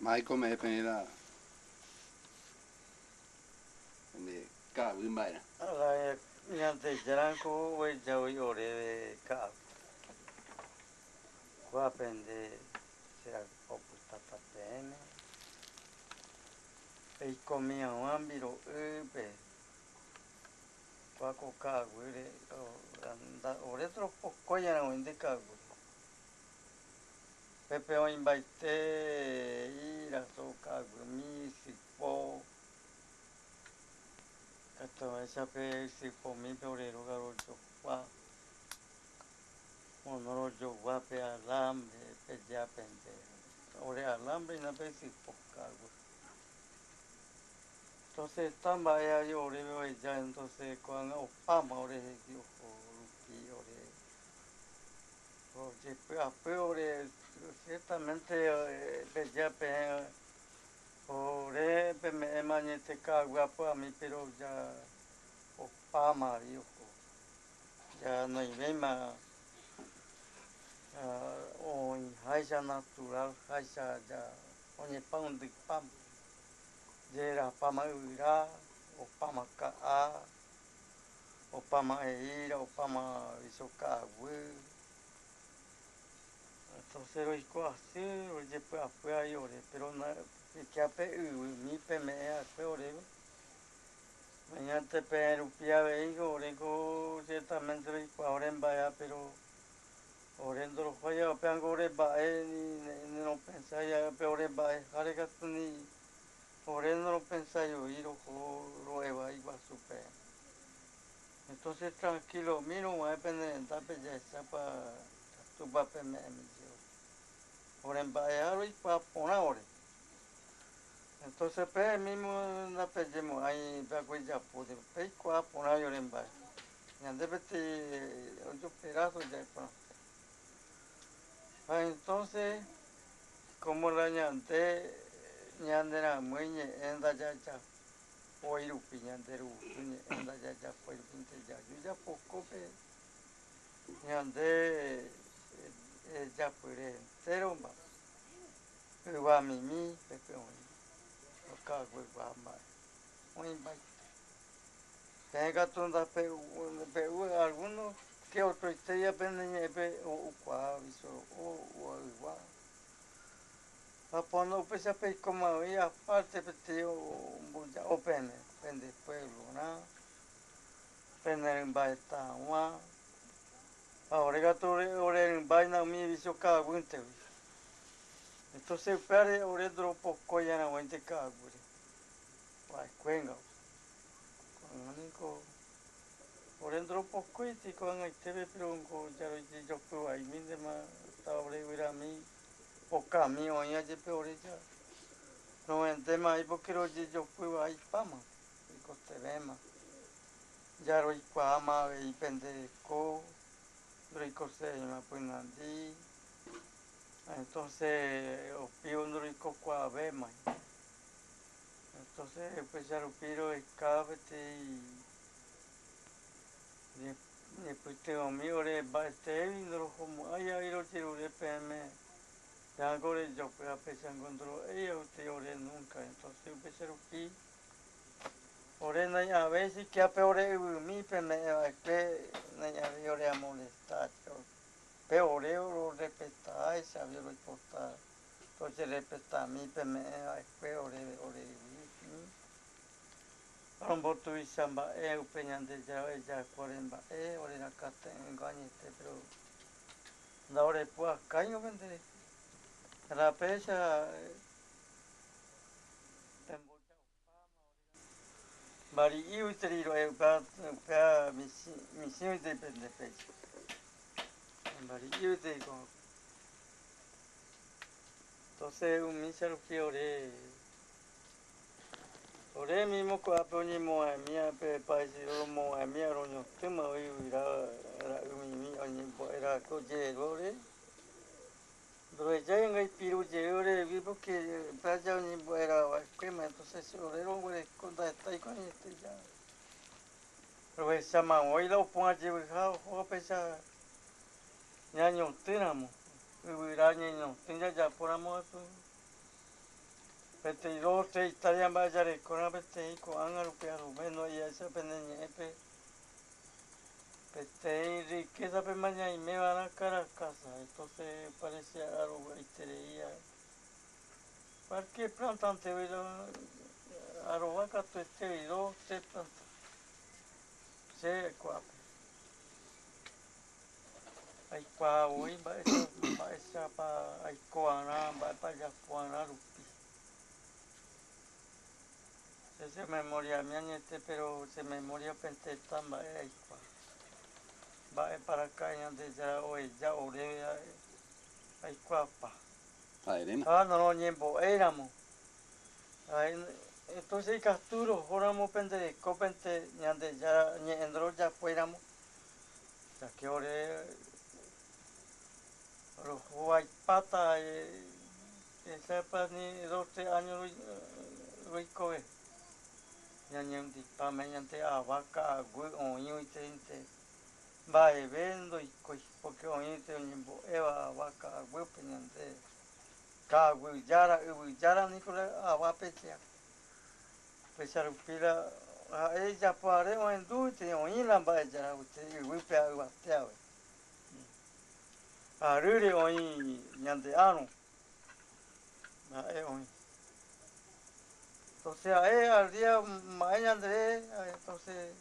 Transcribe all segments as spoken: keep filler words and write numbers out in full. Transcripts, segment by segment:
Maiko me'ẽ peẽla. Nde ka'aguy mba'erã. Ala, Ñandejára ko ohejágui oréve ka'aguy. Kóa pende che opytáta peẽme. Peikomi hag̃ua mbiro'ýpe. Kóa ko ka'aguýre, o, nda-, ore ndoropokói arãguáinte ka'aguýre. Pépe oĩmbaite iraso ka'aguými, ysypo. Katuete pe ysypomípe ore róga rojogua. Mono rojogua pe alambre, pe jea pende. Ore alambre hína pe ysypo ka'aguy. Entonces, heta mba'e avei oréve oheja, entonces, ko'ág̃a opáma ore hegi oho rupi ore. Ojepy'apy ore, ciertamente, eh, pe jea peẽ, ore peme'ẽma añete ka'aguy apy'ami, pero ya opáma avei oho. Ya noĩvéima, ah, oĩháicha natural háicha ya oñepã'undypáma. Jerapáma yvyra, opáma ka'a, opáma eíra, opáma viso ka'aguy. Entonces roiko asy, rojepy'apy avei ore, pero na, siquiera pe yvymi peme'ẽ va'ekue oréve. Imagínate peẽ rupi avei ko, ore ko ciertamente roikuaa ore mba'e, pero ore ndorohói, péango ore mba'e ni, ni, ni ropensái, pe ore mba'e, ha ore katu ni ore noropensái voi roho ro'e vai guasupe. Entonces, tranquilomi rog̃uahẽ pene rendápe, jahechápa Tupã peme'ẽmi. Ore mba'e ha roikuaa porã ore. Entonces, pe mismo ndapejemo'ãi, pe akue ijapo, peikuaa porã ore mba'e. Ñande peteĩ ocho pedazo ja'e porã. Ha entonces, como la ñande, ñanerãmýi ñe'ẽ ndajajapói rupi, ñande ruguy ñe'ẽ ndajajapói rupi, nde jaju japoko pe ñande, eh, eh, japyre enteroma, yvamimi, pépe oĩ, okaguegua mba'e, oĩmbaite. Peẽ katu ndape'u, pe'u alguno que otro, ite ya pende ñe'ẽme oikuaa viso o, o yva. Ha pono upéicha peikóma voi aparte peteĩ omboja'o pene, pende pueblorã, pene rymbaetãgua. Ha ore katu ore, ore rymba hína umi viso ka'aguýntegui. Entonces upévare ore ndoropokói arãguáinte ka'aguýre. Va'ekuéngo. Ko'ág̃a niko ore ndoropokói tei ko'ag̃aitépe, pero niko jarojejopy vaímintema, hasta ore yvyraami pokãmi oĩva jepe ore ja, novendéma avei, porque rojejopy vaípama, roikotevẽma. Jaroikuaáma avei pende reko, ndoroikosevéima pynandi, entonces opívo ndoroikokuaavéma. Entonces, upéicha rupi roheka peteĩ ñe-, ñepytyvõmi ore mba'eteéi ndorohomo'ãi avei rojerure peẽme, péango rejopy ha péichango ndoro'éi avei ore nunca. Entonces, upéicha rupi, ore nai'ãvéi siquiera pe ore yvymi peme'ẽ va'ekue, nai'ãvéi ore amolesta. Pe ore rorrespeta, echave roipota, rojerrespetami peme'ẽ va'ekue ore, ore yvy. Rombotuicha mba'e upe Ñandejára oheja va'ekue ore mba'e, ore rakãte'ỹgua añete, pero ndaorepu'akáingo pende. Péicha, eh, temboja opáma ore. Mbari'i gueteri ro'e, upéva, upéva michĩ, michĩ gueteri pende péicha. Mbari'i gueteri ko. Entonces, umícha rupi ore, ore mismo ko'ápe oñemo'ãmíva pe paísero, romo'ãmíva roñotỹma voi yvyra ra'y mimi oñembo'e rako oje'e ore. Ndorohechái ngaipirũ jey ore régui, porque péa ja oñembo'e va'ekuéma, entonces che ore ronguereko ndahetáiko añete ja. Rohechamavõi la opu'ã jevyha oho péicha ñañotỹramo, yvyra ñeñotỹ jajapóramo katu. Peteĩ dos, tres hectárea mba'e jarekóramo peteĩ ko'ág̃a rupi, a lo menos, ichagua pende ñe'ẽme. Peteĩ riqueza pe ma ñaime va'erã cada casa, entonces parece arovaiterei. Cualquier planta ante vela, arova katuete, dos, tres planta. Che ko'ápe aikuaa voi mba'éicha, mba'éichapa aiko va'erã, mba'épa ajapo va'erã rupi. Che, che memoriami añete, pero che memoriape tetã mba'e aikuaa. Mba'épa araka'e Ñandejára oheja oréve aikuaapa. Ha'e renda. Ha, no, no, ñembo'éramo. Ai, entonces ikatu rohóramo pende rekópe, Ñandejára ñe'ẽndo rojapoéramo. Ya que ore rohovaipáta, eh, esa pa ni dos, tres año roi-, roikove. Ñañe'ẽndipáme ñande ava ka'aguy oĩ oĩtereíte. Mba'eve ndoikói, porque oĩte oñembo'éva ava ka'aguýpe ñande. Ka'aguy jára, yvy jára niko la avápe che. Péicha rupi la ha'e ijapo are ohendúte oĩ la mba'e jára yvýpe ha yvate avei. Arýre oĩ ñande árõ. Ha'e oĩ. Entonces ha'e al día ma'ẽ ñandéve, entonces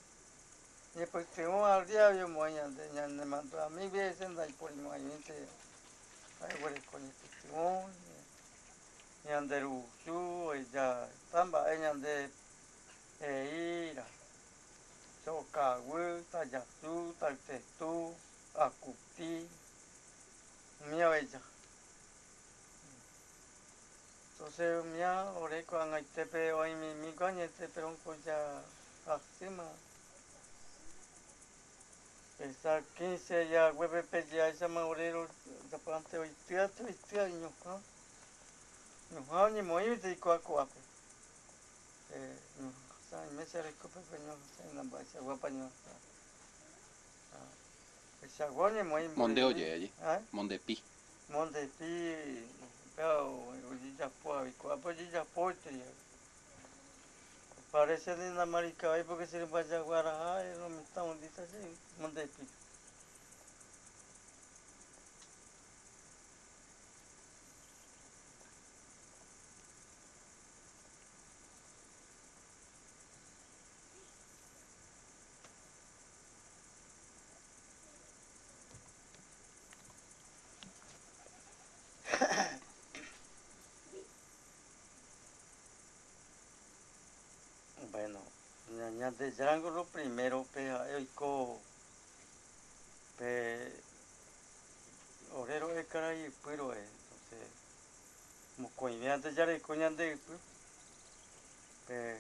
ñepytyvõ al día oñemoĩ ñande, ñanemandu'amígui, ese ndaiporimo'ãiete, ha'e oguereko ñepytyvõ, ñanderuvusu, oheja heta mba'e ñande he'íra, cho'o ka'aguy, tajatu, taytetu, akuti, umíva oheja. Entonces, umía ore ko'ag̃aitépe oĩmimi ko añete, pero oikója hasýma. Esa quince ya haguépe pe je'áichama ore ro-, sapy'ánte oitýate, oitýa ñuhã. Ñuhã oñemoĩvete oiko ko'ápe. Eh, ñuhãsã, oimécha orekópe pe ñuhãsã, namba'eichaguápa ñuhãsã. Ah, echagua oñemoĩ. Monde oje allí. ¿Ah? Mondepi. Mondepi, pe o-, ojejapo avei, ko'ápe ojejapo oite. Parece ni namarika avei, porque che rymbaijaguaraha, eh, lo mitad hundita che, Mondepi. Bueno, ña-, Ñandejára ningo lo primero pe ha'e oiko pe ore ro'e karai ypy ro'e, entonces, mokõivénte jareko ñande ypy, pe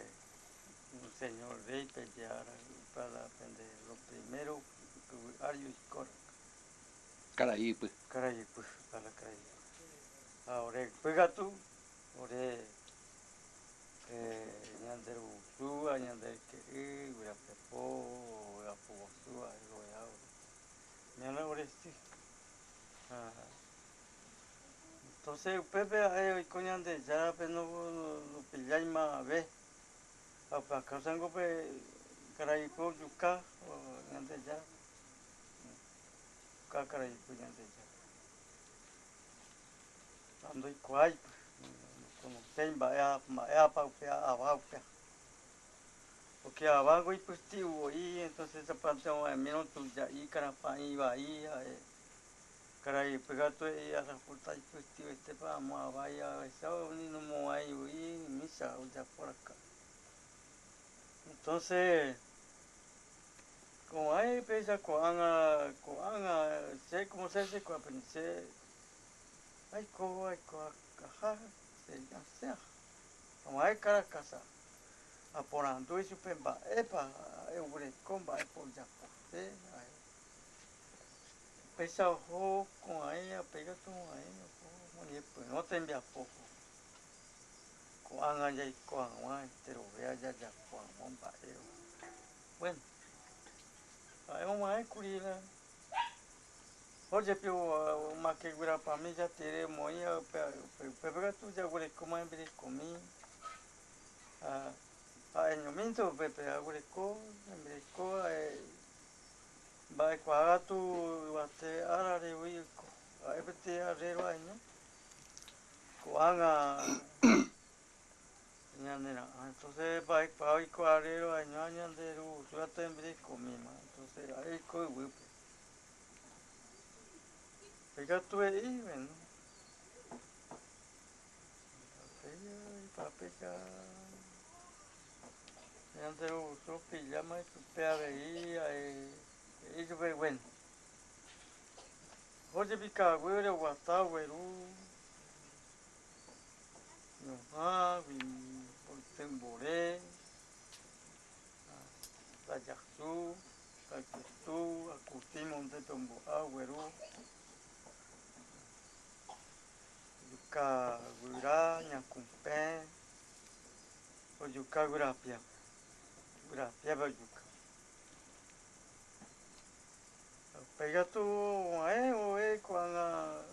señor rey pe je'ára, para pende lo primero, ypy ári oikóra. Karai ypy. Karai ypy, para karai ypy. Ha ore ypy katu, ore, eh, ñanderuvusu, ñandereke'y, guyrapepo, guyrapoguasu, ro'e, ore. Ñana ore sí. Ah. Entonces, upépe ha'e oiko Ñandejárape no, no, nopilláima ave. Ha upéva káusa ningo pe karai ypy ojuka, o, Ñandejára. Ojuka karai ypy Ñandejára. Ha ndoikuaái py, nokonoséi mba'e, mba'épa upéva ava upéva. Porque ava ningo ipyti'u voi, entonces sapy'ánte omo'ãmírõ tuja'i, karapã ivai, ha'e karai ypy katu he'i, asapota ipyti'uetépa amo avái, avesa ni nomo'ãi voi, mícha ojapo raka'e. Entonces, ko'ãva péicha ko'ág̃a, ko'ág̃a, che, como se dice, ko'ápe, che aiko, aiko, aja, che asẽa. Ko'ãva kára kása. Aporandu ichupe mba'épa ha'e oguereko, mba'épa ojapo. Che, ha'e. Péicha oho ko'ãva, péicha ko'ãva, oho, oñepyrũ tembiapo. Ko'ág̃a jaiko hag̃ua, enterovea jajapo hag̃ua mba'e. Bueno, ha'e omo'ãkuri la Oye, pio, ma ke gura pami ya tere moi a pe, pe, pe, pe tu ya gure kuma en bire komi. A, a, eño minto pe, pe, a gure ko, en bire ko, a, e, ba, e, kua ga tu, wa te, a, ra, re, ui, ko, a, e, pe, te, a, re, ro, a, eño. Ko, a, nga, Ñanderua'a. Entonces, ba, e, kua, ui, ko, a, re, ro, a, ña, ñanderua'a, su, a, te, en bire komi ma. Entonces, a, e, ko, ui, pe. Pe ka tu e, i, bueno. Pe ya, i, pa, pe ya. Ñanderua'a, su, pilla ma, i, tu, pe, a, ve, i, a, e, i, tu, pe, bueno. Oye, pi, ka, gure, wa ta, gure, ru. Ñuhã, wi, oi, tembore, a, tayasu, takutu, a, kuti, monte, tombo, a, weru, yuka, wira, ñakupe, o yuka, wira, pia, wira, pia, o yuka. Pe ka tu, e, o, e, kuanga,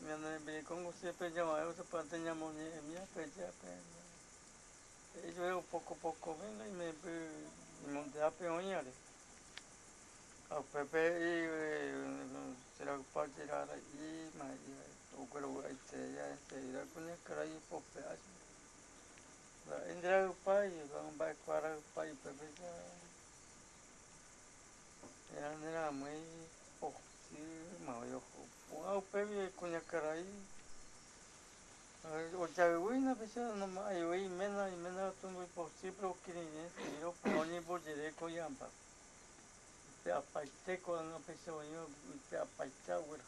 ña, ne, bire kongo siempre ña, e, o, sa, pante ña, mo, ñe, e, mia, pe, ya, pe, e, yo, e, o, poko, poko, venga, i me, pe, i monte, a, pe, o, ña, re. A, pe, pe, i, e, sera, pa, sera, ra, i, ma, i, o, kuero, ai, te, ya, te, ira, kuña, kara, i, po, pe, a, ra, indira, pa, i, ba, ba, kuara, pa, i, pe, pe, ya. Ñanderua'a, muy posi, ma, yo, o, a, upe, vi, kuña, kara, i. A, o, ya, ui, na, pesa, no, ma, ai, ui, mena, i, mena, tungu, i, posi, pero, kiri, ne, pero, pero, ni, bo, yere, ko, yamba. Pe, apaite, ko, na, pesa, ui, pe, apaite, abuela.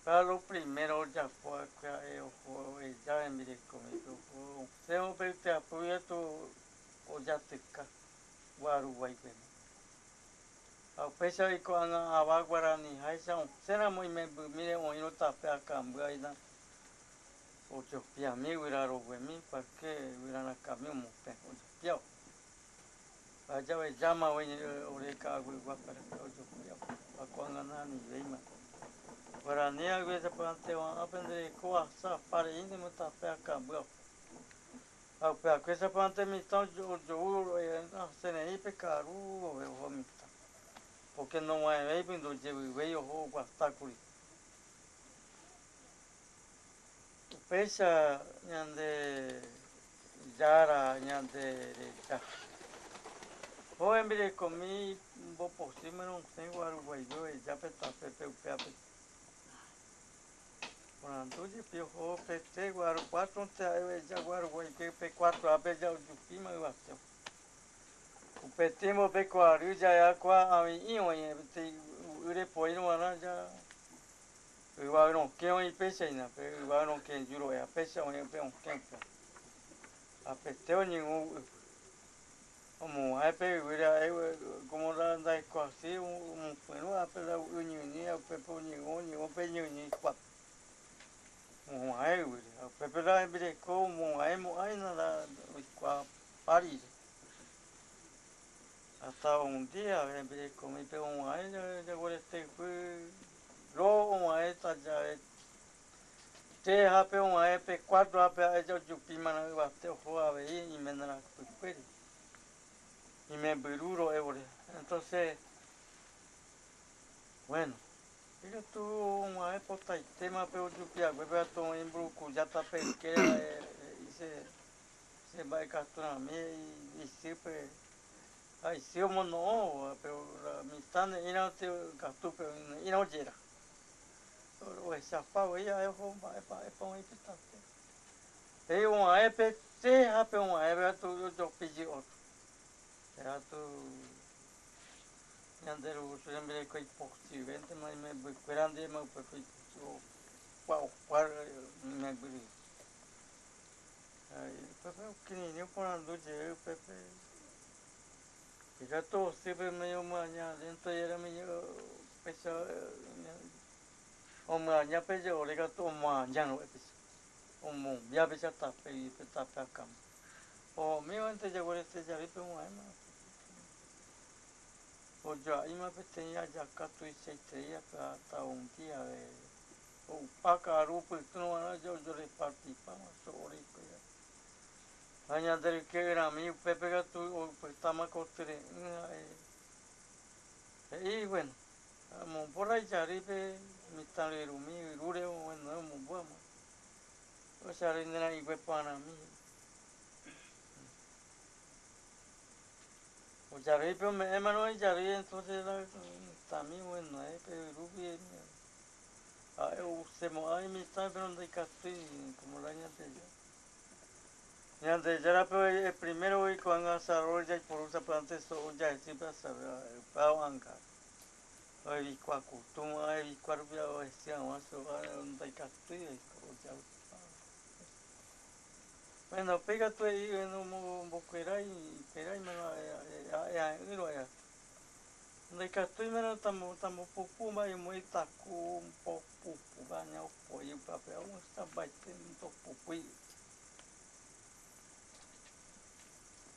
Para lo primero, ya fue acá, eh, ojo, eh, ya en directo, me dijo, ojo, se o pe te apoya tu, o ya te ca, guaru guay, bueno. A, pesa, i, ko, a, na, aba guarani, hai, sa, o, se na, mo, i, me, bu, mire, o, i, no, ta, pe, a, kambu, ai, na. Ocho pia mi wira ro we mi, pa ke wira na kami o mo pe, ocho pia o. Ba ya we ya ma we ni, eh, ore ka we wa para ka ocho pia o. Ba kuanga na ni we ma. Guarani a we sa pante wa a pendre ko a sa pare inde mo ta pe a ka bua. A pe a kue sa pante mi ta ocho, ocho uro, eh, a se ne i pe karu o we o mi ta. Porque no wa we pindo je we we o ho wa ta kuri. Upéicha ñande yara, ñande reja. Ho hembirekomi mboposímarõ osẽ guaruguaipe oheja pe tapépe upéape. Porandu jepi oho pe tre guaru, cuatro nte ha'e oheja guaruguaipe, pe cuatro ápe ja ojupíma yvate. Upéi tiémpope ko ary ja'e akua avei ĩ oĩ, peteĩ yvy repoírõ va'erã ja yva yrokẽ oĩ péicha hína, pe yva yrokẽ jurue'a péicha oĩ pe okẽpe. Apete oñe'ũ yvy. Omova'e pe yvýre ha'e, como la ndaikuaasi, omopyrũ ápe la yvyñyĩ, upépe oñe'ũ, oñe'ũ pe ñy'yĩ kuaa. Omova'e yvýre, upépe la hembireko omova'e mo'ã hína la oikuaa párire. Hasta un día hembirekomi pe omova'e ja-, jaguerete ypy ro omova'e tajave, tres ápe omova'e pe cuatro ápe ha'e ja ojupímarã yvate oho avei iménarã pykuére. Imembyru ro'évore. Entonces, bueno, ikatu omova'e potaitéma pe ojupi haguépe, katu oĩ mburukuja tape ykére, eh, eh, he'ise, he'ise mba'ekatu rami, he'i isýpe, ha isy omono'õ, pe la mitã ne'ĩrã g̃uarã katúpe, ne'ĩrã ojera. Ohechapa avei ha'e oho mba'épa, mba'épa oĩ pe tape. Pe omo'ã pe tre ha pe omo'ã pe katu ojopi jey otro. Katu Ñanderugusu hembireko iposivéntema imembykuéra ndive, upépe iposi, opa, opa imembyry. Upépe okirirĩ oporandu jey upépe. Ikatu osýpe oime omyaña, dentro yérami, péicha, eh, omyaña pe je'ore katu omyaña ro'e péicha. Omombia péicha tape, pe tape akãme. Ohomívante jaguerete jarýi pe omo'ãma. Oyoraima peteĩ ya, ya ka tuichaiterei ya pe ata un día, eh, o paka aru pütü no wana yo, yo reparti pan, so ore kuya. Aña nderu ke rami upe pe ka tu o pütü ma ko tire, eh, eh, bueno. Amombo rai yari pe mitãrõ irumi, irure o, bueno, amombo ama. O yari nera igueparami. O yari pe ome'ẽma no yari, entonces la mitãmi, bueno, eh, pe irubi, eh, a, eh, o se mo ai mitã, pero ndaikatui, como la ña te ya. Ñandejára pe, eh, primero oikuaa asaróre yaiporu sapy'ánte so'o yahesĩ pe asaróre, eh, pe anga. Oikuaa kutũ, oikuaa rupi, oesĩ hag̃ua so'o, eh, ndaikatúi oiko, ojapo. Bueno, pe katu he'i, eh, no, mo-, mbokuerái, iperaíma, eh, eh, eh, eh, eh, Ndaikatúi mérã tambo-, tambopupu mba'e, omoĩ taku, mbopupu, aña opoi upépe, omoĩ mba'ete ndopupúi.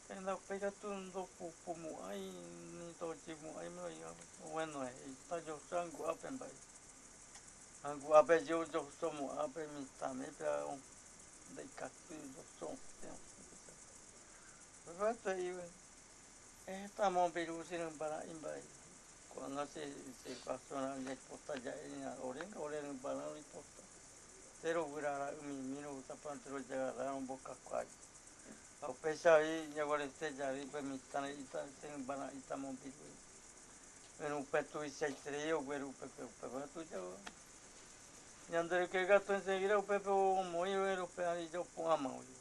Tenda upéi katu ndopupumo'ãi, ni ndojemo'ãi mérã oĩva. Bueno, he'i, tajosa angu'ápe mba'e. Angu'ápe jou, josomo'ã pe mitãme pe, ndaikatúi, joso osẽ, osẽ. Upévare he'i, eh, tamombiru che rymbara'ỹ mba'e. Ko'ág̃a che, che pastora jaipota ja'e, ore, ore rymbarã roipota. Che rovyra ra'ymimi rohusapy'ánte rojagarra rombokakuaa. Ha upéicha voi jaguerete jary pe mitã reíta, che rymbara'ỹ tamombiru. Bueno, upe tuichaiterei ogueru upépe, upépe tuicha. Ñande ryke'y katu enseguida upépe omoĩ, pero pe ári ja opu'ãma voi.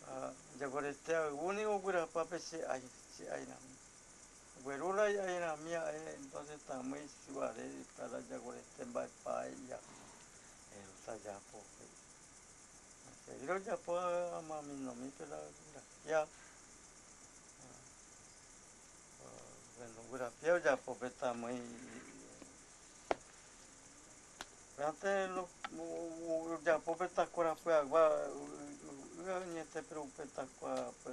Ha jaguerete ayvu niko oguerahapa pe che ái, che ái ramo. Ogueru la ái ramo ha'e, entonces tamýi chuguikuaare, para jaguerete mba'e pa ijaha. Eróta japo pe. Enseguida ojapo ha amaminomi pe la, la ya. Bueno, oguerahapy ojapo pe tamýi. Antes lo, o, o, ojapo pe takua rapyagua, y, y, y añete, pero pe takua, pe,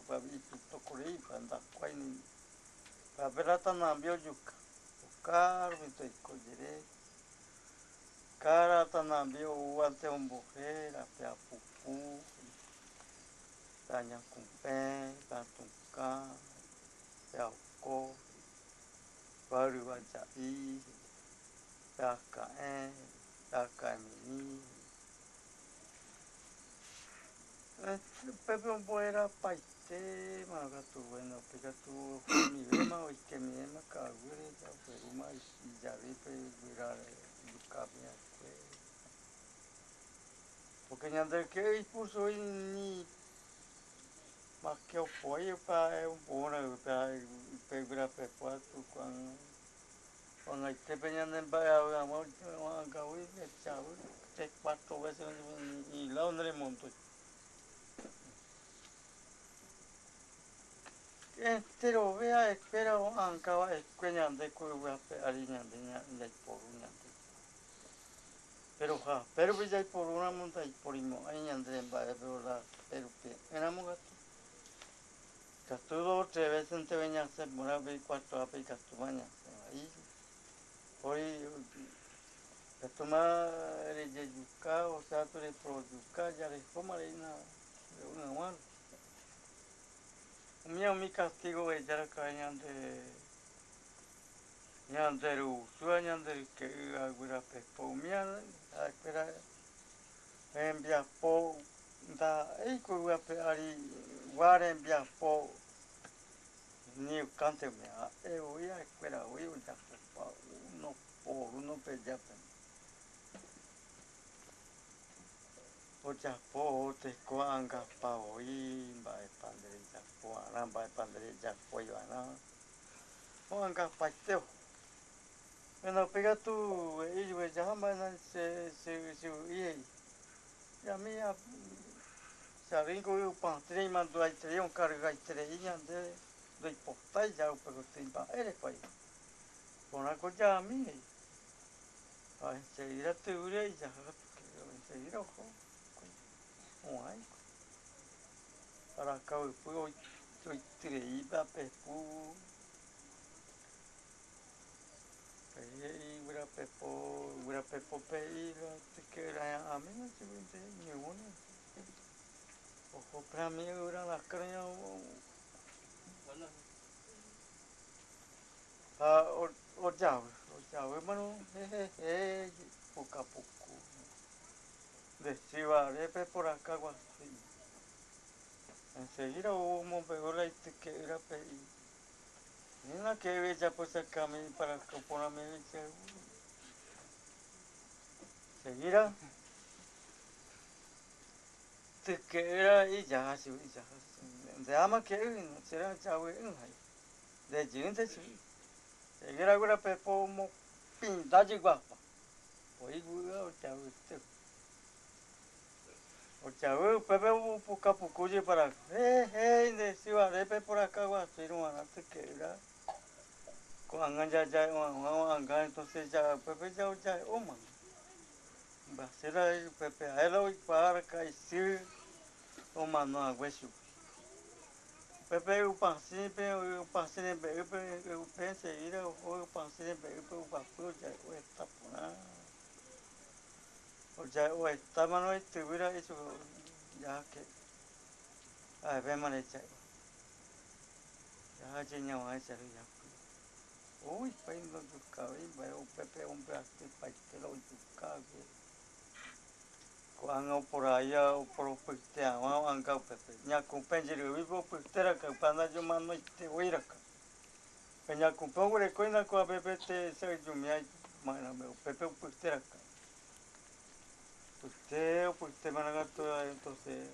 pe ipito ko reípa, ndakuaái ni. Pe ápe la tanambi ojuka. Oka rupi toiko jere. Kára tanambi ou ante ombohéra, pe apupu, pe añakũpẽ, pe atũkã, pe aoko, pe aryvaja'i, pe aka'ẽ, pe aka'ẽmiĩ. Upépe ombohéra paite. Téma katu, bueno, pe katu oikemivéma, oikemivéma ka'aguýre, oguerúma ijarýipe guyra jukami akue. Porque ñande ryke'y expulsói ni más que opói, pe ombo'orã, pe, pe guyrapepo atu kuan. Ko'ag̃aitépe ñane mba'e avei hag̃ua oĩ angagui, echagui, tres, cuatro veces ni, ni lado neremondo. Enterove ha'ekuéra oĩ angava'ekue ñande ko yvy ape ári ñande ña-, ñaiporu ñande. Pero ha, péro pe jaiporúramo ndaiporimo'ãi ñande mba'e, pero la, péro pe'ẽramo katu. Ikatu dos o tres veces nteve ñasẽ porã pe cuarto-pe ikatúma ñasẽ vai. Oĩ, ikatúma rejejuka, o sea, tu reporojuka, jarehóma reína re'u hag̃ua. Umía umi castigo ejára karai ñande, ñande rusu ha ñande ryke'y guyrapepo. Umía ha'ekuéra rembiapo, ndaha'éi ko yvy ape ári gua rembiapo ni oikánte umía, ha'e voi ha'ekuéra voi ojapopa, uno por uno pe jape. Ojapo teko angapa voi, mba'épa nde rejapo va'erã, mba'épa nde rejapo va'erã. Oangapaite oho. Bueno, pe katu he'i chupe, jaha mba'e che, che, che vy'i he'i. Che amiga, che arýi ko ypatĩ reimanduraiterei, okaru'aiterei ñande, ndoipotái jaha upe gotyo mba'ére ko aime. Porã ko ja'ami he'i. Ha enseguida tyvy rei jaha, enseguida oho. Oĩ. Arakavy'ypy oi-, oityreípa pe pu, Pe i wirapepo, wirapepo pe i la tike'ra ya ami na chiwinte ñuone. Ojo pe ami ura la kara ya. A, o, o yawe, o yawe mano, he, he, he, puka puku. Desiwa re pe por acá guasi. Enseguida hubo mo pe ura i tike'ra pe i. Ni na ke ve ya pues acá mi para que pone mi bicha. Enseguida. Tike'ra i ya hasi, i ya hasi. De ama ke ui, no será ya ui, un hai. De jin de su. Enseguida wirapepo mo pinda ji guapa. Oi, ui, o ya ui, te. O ya ui, pepe, u, puka puku ji para. He, he, desiwa re pe por acá guasi, no, ana tike'ra. Kuanga ya, ya, kuanga, entonces ya, pepe ya, ya, o man. Basera pepe aela o ipara ka isi o mano aguesu. Pepe upasi pe, upasi ne be, pe, pe enseguida, o upasi ne be, pe upapu ya, o esta pona. O ya, o esta mano, este hubiera hecho, ya que. A ver, mane chai. Ya, ya, ya, ya, ya. Ui, pai, no, tu kabe, bai, o pepe, hombre, ati, pai, te lo, tu kabe. Kuanga o por allá, o por o püste, awa, o anga, o pepe. Ña kumpe, jiri, ui, o püste, ra, ka, panda, yo, mano, ite, o, ira, ka. Pe ña kumpe, o, gure, ko, ina, ko, a, pepe, te, se, yo, mi, ai, ma, na, me, o pepe, o püste, ra, ka. Püste, o püste, mana, gato, entonces,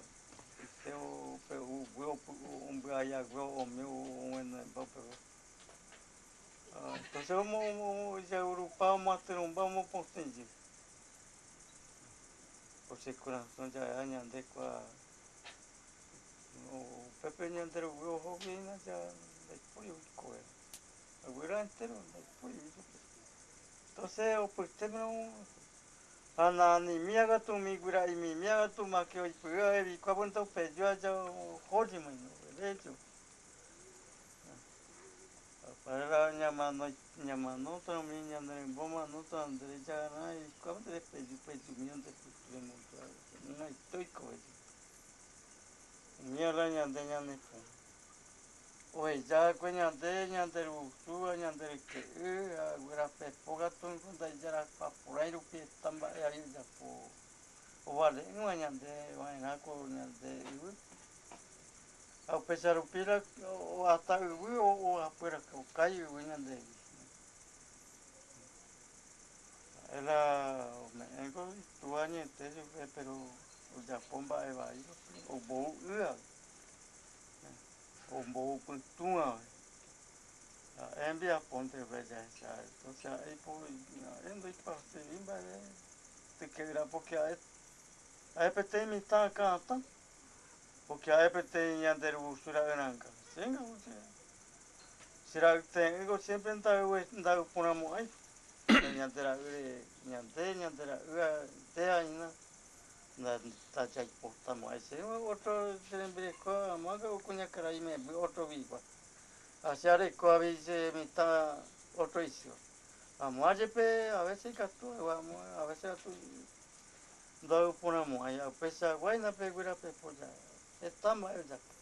püste, o, pe, u, u, u, u, aya, u, o, mi, u, u, en, en, pa, pe, Ah, entonces, mo, mo, ya urupa, mo aterumba, mo postenji. Por si corazón ya, ya, ñande kua. O, pepe ñande ru, ojo, vina ya, de puri, koe. Abuela entero, de puri, entonces, o, pues, te, no, Ana, ni mía ga tu mi guira, i mi mía ga tu ma ke o i püa, e, vi kua bun to pe yo ya o hori mo ino, e, yo. Para ña mano, ña mano to mi, ña ne bo mano to andre ya na, i kua bun to pe yo, pe yo mi, andre pe yo mo, na, i to i ko, e. Mía la ñande ña ne pon. O eya kue ñande, ñande ru usu, ñande ru ke'ü, a, wirapepo ga tun kunda iyara paporairupie tamba e ayu yapo. O vale ua ñande, vaerako ñande iwi. Au pesa rupira, o, o ata iwi, o, o apuera, o kai iwi ñande. Ela, o me engo, tu añete, pero o yapo mba'e vai, o bou ua. O mbou pytũa. Ha'e hembiapo nde ve jahecha. Entonces, ha'e ipo, ha'e ndoipase mba'e, tike'yra, porque ha'e, ha'e peteĩ mitã akãta. Porque ha'e peteĩ ñande rugusu ra'yranga. Chénga, porque che ra'y te'ỹko siempre nda'y, nda'ypuramo'ãi. Ñande ra'ýre, ñande, ñande ra'ýre, ha'e hína. Nda, nda, ndajaipota mo'ãi che, otro che rembireko, amo'ãnga ko kuñakarai imemby otro wigua. Ha che areko avei che mitã otro isiva. Amo'ã jepe, a veces ikatu, amo'ã, a veces katu nda'ypuramo'ãi, ha upeichagua hína pe guirapepo ja, heta mba'e ojapo.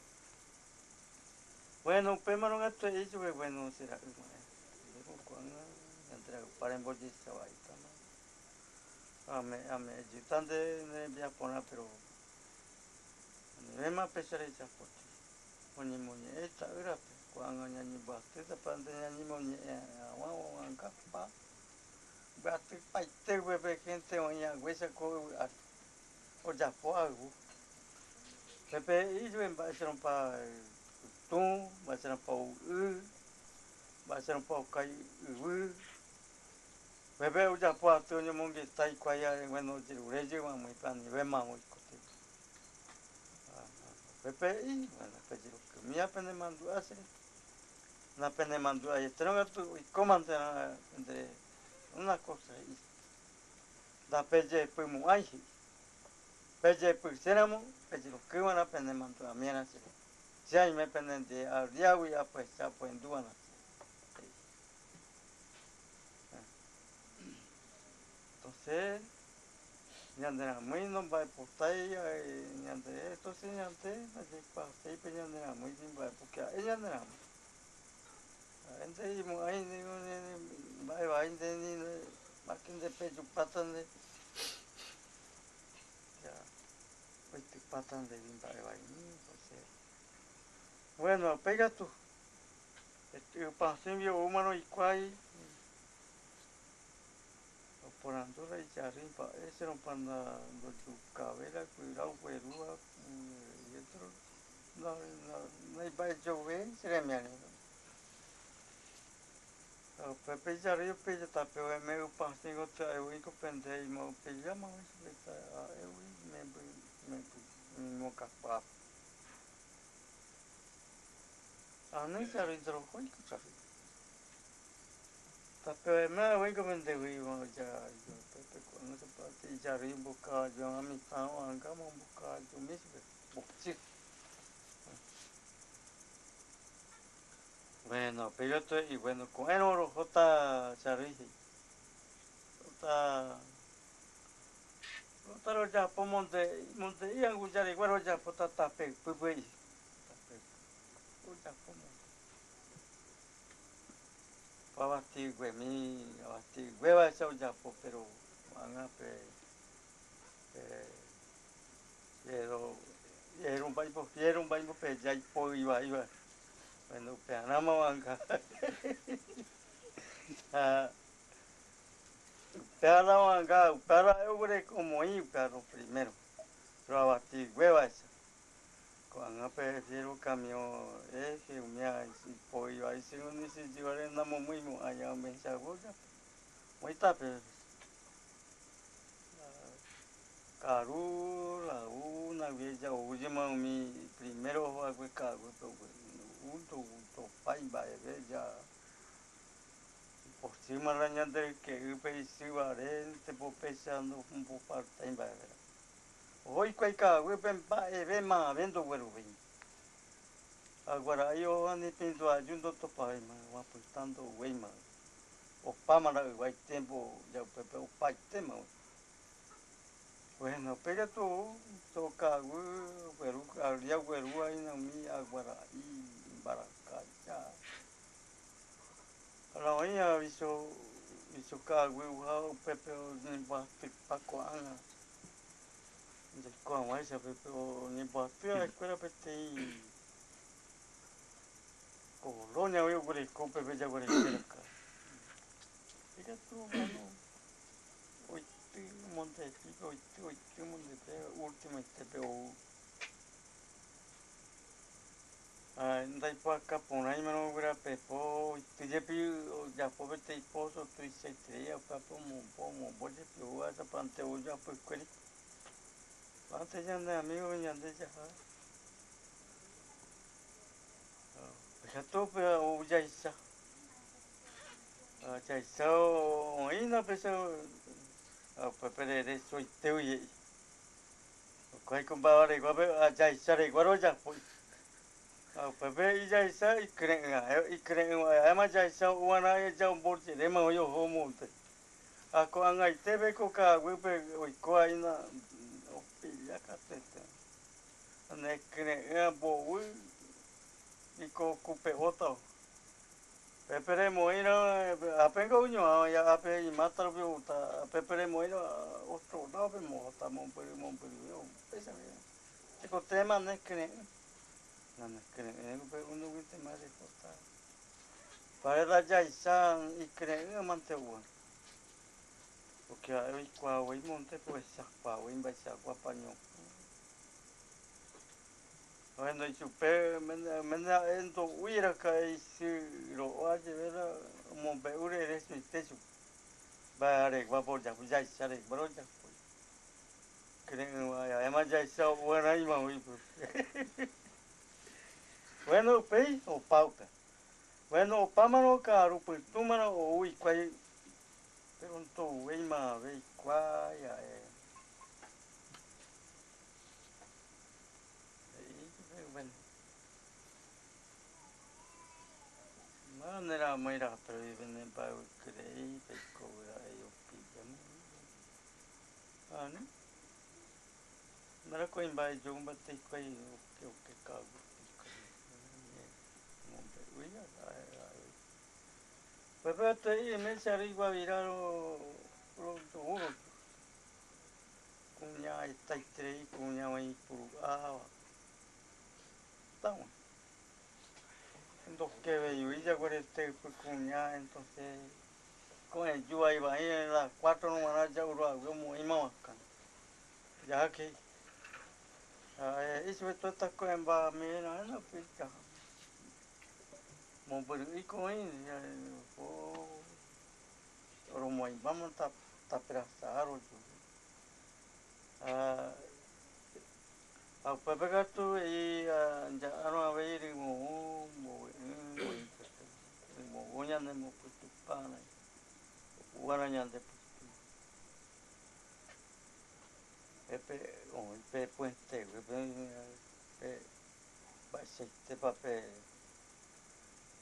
Bueno, upémarõ katu he'i chupe, bueno, che ra'y mba'e. Nde ko ko'ág̃a, ñande ra'ypáre mbojehecha vaíta. Ame'ẽ, ame'ẽ júta nde ne rembiaporã, pero añetéma péicha rehecha potĩ. Oñemoñe'ẽ ita'ýrape, ko'ág̃a ñañemboatýtapa nde ñañemoñe'ẽ hag̃ua oĩngapa. Mbyatypaite upépe gente oĩ haguéicha ko yvy ári. Ojapo ayvu. Pépe he'i chupe mba'éicharõpa pytũ, mba'éicharõpa ou y, mba'éicharõpa okai yvy. Pépe ojapo aty oñomongeta hikuái, bueno, ojerure jey mamýipe anivéma oikotevẽ. Pépe he'i, bueno, pejerukymíva penemandu'a chéve. Napenemandu'aietérõ katu oikómante nde una cosa he'i. Ndapejepymo'ãi he'i. Pejepyséramo, pejerukýva'erã penemandu'amíarã chéve. Che aime penendive, al diagui apohecha apohendúva'erã chéve. Ñande ramɨi no mba'epota, ñande, entonces ñande nayeipasei pe ñande ramɨi, sin mba'e, porque ha'e ñande ramɨi. Ha'e nde imo'ãi, nde, nde, nde, mba'e vai nde, ni, ni, más que nde peyupáta nde. Ya, oitupáta nde, ni mba'e vai, ni, pues, eh. Bueno, pégatu. Este, ypasĩgui oúmarõ ikuái. Oporandu la icharýi mba'e, che rompa nda ndojukavéi la kuiráu guerúva, mm, y otro, na, na, naimba'ejovei che remiarĩ. Upépe icharýi upéicha tape oime ypasĩ gotyo ha'e voi ko pende he'i ma upéichama voi chupe ta ha'e voi memby, memby, mimokakuaa. Ani icharýi nde rohói ko icharýi. Tape oime ha'e voi ko pende he'i ma ya, ya, upépe ko, no sé, parte icharýi mboka yo, amitã wa'anga ma mboka yo, misipe, mbochi. Bueno, pégatu he'i, bueno, ko'ẽrõ rohóta charýi he'i. Rohóta, rohóta rojapo monte, monte iangu yaregua rojapota tape ypýpe he'i. Tape ypy. Rojapo monte. Avati yguemi, avati yguévaicha ojapo, pero ko'ág̃a pe, pe, fierro, fierro mba'éipo, fierro mba'éipo pe jaipo'i vaíva. Bueno, upearãma va'anga. Ha, upearã va'anga, upearã oguereko moĩ, upearã primero. Pero avati yguévaicha. Ko'ág̃a pe fierro camión, eje, umía ipo'i vai, según ni che jyvare namomýi mo'ã ya ome'ẽchagua ojapo. Moĩtape. Karu, la u, nagui ya oújema umi primero oho hague ka'aguýpe, u, u, u, topái mba'eve ya. Ipochýma la ñande ryke'ýpe isy vare, nde popéicha no, nombofaltái mba'eve. Oho hikuái ka'aguýpe mba'eve mave ndogueruvéima. Aguara'i oho ani pinto aju ndotopavéima, guapyta ndouvéima. Opáma la yvái tiempo ya upépe opaitéma. Bueno, pégatu ou, che ka'aguy ogueru, al día oguerúva hína umi aguara'i, mbaraka, ya. Ha la oĩ aviso, aviso ka'aguy oúva upépe oñemboatypa ko'ág̃a. Jaiko hag̃uáicha pépe oñemboaty ha'ekuéra peteĩ colonia voi oguereko upépe jaguereko raka. Pégatu, hermano, oity mondepípe, oity, oity mondepípe, último itépe ou. Ha, ndaipu'aka porãiramo guerape po, oity jepi ojapo peteĩ pozo tuichaiterei, ha upépe omombo, omombo jepi ou, ha tapante ou japykuéri. Pante ñande amigo ñande jaha. Pegatu pe ou jaicha. Ha, jaicha oĩna pesa, ha, upépe reresoite uje'i. Oikuaiko mba'e reguápe, ha, jaicha reguáro ojapói. Ha upépe ijaicha ikre'ỹva, ikre'ỹ aéma jaicha ou va'erã ja ombojeréma oĩ oho monte. Ha ko'ag̃aitépe ko ka'aguýpe oiko aína opilla katete. Nekre'ỹva mboy iko kupe'óta. Pépe remoĩrõ, ápengo oñuãva, ya ápe imáta rupi oúta, pépe remoĩrõ otro lado-pe mohóta, mombyry, mombyry, upéicha. Tekotevẽma nekre'ỹ. Nanekre'ỹre upe unuguytema rehóta. Upévare la jaicha ikre'ỹva mante ou. Porque ha'e oikuaa voi monte, pues ohechakuaa voi mba'eichaguápa oñopyrũ. Bueno, ichupe, oiméne, oiméne ha'e ndo'úi raka'e isy ro'óva jeve la omombe'u reresoite chupe. Mba'e areguápa ojapo, jaicha reguáro ojapo. Ikre'ỹva aéma jaicha ou va'erãima oĩ pype. Bueno, upéi, opa upe. Bueno, opámarõ ka'aru pytũmarõ ou hikuái, pero ndouvéima ave hikuái ha'e. Bueno. Manera amói rato, pene mba'e ykyrei, peiko ra'e opilla. Ani, nara ko imbai jomba te ikuai, oke, oke, kagu te ikuai. Ngombe uia, ai, ai. Pepe te i me sari gua vira ro, ro, ro, ro. Kuña e tai tere i kuña wa i puru awa. Taun. Entonces, ke ve yu iya guarete pe kuña, entonces, ko e yu ai ba i las cuatro no mana ya uru agu mo i ma wakan. Ya ke. A, e, isi ve to ta ko en ba me na, na pita. Mo buru i ko i, ya, o, oro mo i ba mo ta, ta pera sa aro yu. A, a, pepe ka tu i, a, ya, a, no, a ver, mo, mo, mo, mo, ñande mo putu pana. Uara ñande putu. Pepe, o, pe puente, pepe, pe, ba, se, te pa, pe,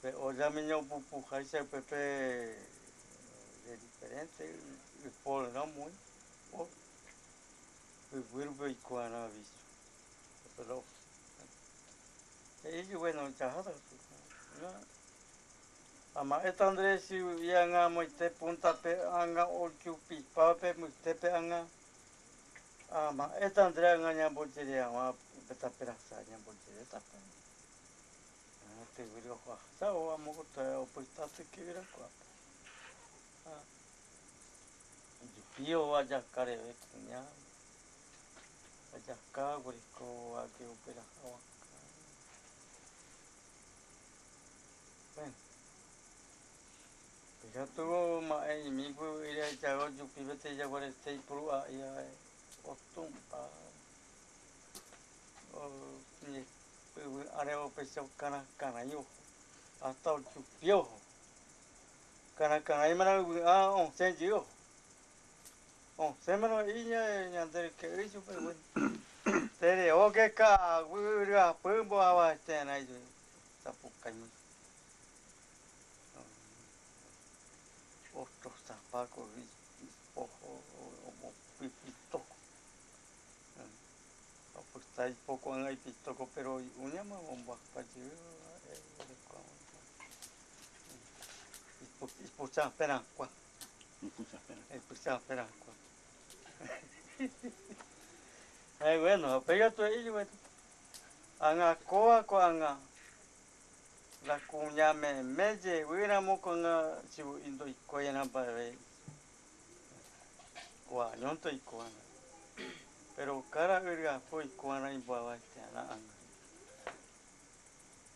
Pe olla mi ño pupu haisa pepe de diferente, i pole no muy. O, pe guiru pe ikuana bisu. Pepe lo. E, i bueno, ya ha da. Na. Ama eta Andrés i aŋa mo ite punta pe aŋa o chupi pa pe mo ite pe aŋa. Ama eta Andrés aŋa ña bo jere ama pe ta pera sa ña bo jere ta pe. A, te wiri o hua. Sa o amo ko ta o puesta te ke wira kua. A. Yupio wa ya kare we kuña. Wa ya ka wiri ko wa ke o pera hawa. Bueno. Pera tu ma e mi pu ira ya o yupi bete ya ware te puru a ya o tumpa. O, ni, are o pesa o kana, kana yo. Hasta o chupio. Kana, kana, i mana, a, onsen yo. Onsen mana, i ña, ña, de que hizo, pero bueno. Tere, o que ka, wira, pumbo, awa, este, na, yo. Tapu, kai, otro zapaco, ojo, ojo, pipito. Pues, tai poko aŋa i pitoko, pero uña ma bomba pa yu, e, i pucha perankua. I pucha perankua. I pucha perankua. Ai, bueno, pega tu ai, bueno. Aŋa koa ko aŋa. La kuña me, me ye, wira mo ko aŋa, si bu indo iko ye na ba we. Wa ñonto ikuana. Pero kara iri apo ikuana i bua wa este ana aŋa.